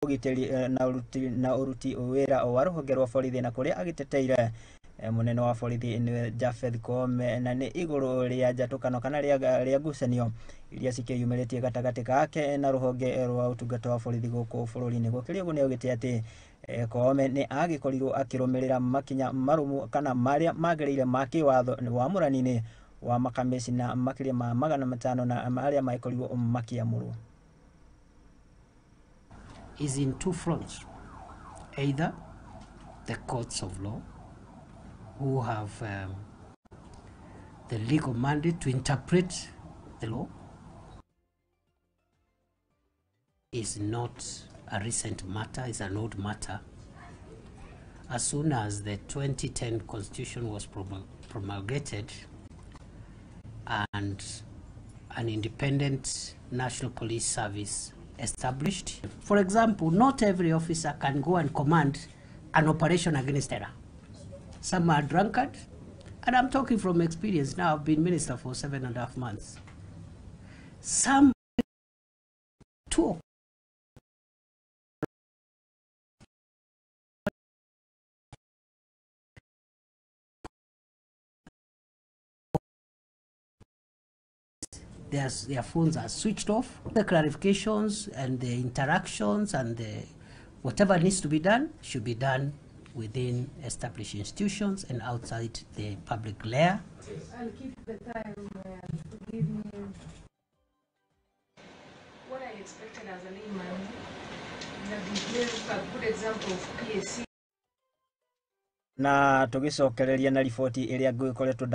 Ũgitĩri na ũruti wĩra wa rũhonge rwa borithi na kũrĩa agĩteteire mũnene wa borithi nĩwe Japheth Koome na nĩ igũrũ rĩa njatũkano kana rĩa ngucanio iria cikĩyumĩrĩtie gatagatĩ gake na rũhonge rwa ũtungata wa borithi gũkũ bũrũri-inĩ. Gũkĩrĩ ũguo nĩ augĩte atĩ Koome nĩ agĩkorirwo akĩrũmĩrĩra makinya marũmu kana marĩa magĩrĩire ma kĩwatho wamũrani-inĩ wa makamĩcina makĩria ma 500 na arĩa magĩkorirwo makĩamũrwo. Is in two fronts. Either the courts of law, who have the legal mandate to interpret the law, is not a recent matter, it's an old matter. As soon as the 2010 Constitution was promulgated and an independent National Police Service established. For example, not every officer can go and command an operation against terror. Some are drunkard, and I'm talking from experience now. I've been minister for 7.5 months. Some two their phones are switched off. The clarifications and the interactions and the whatever needs to be done should be done within established institutions and outside the public glare. I'll keep the time. Give me what I expected as a layman, that we gave a good example of PAC. Na tugicokereria na riboti ĩrĩa ngũgĩkoretwo.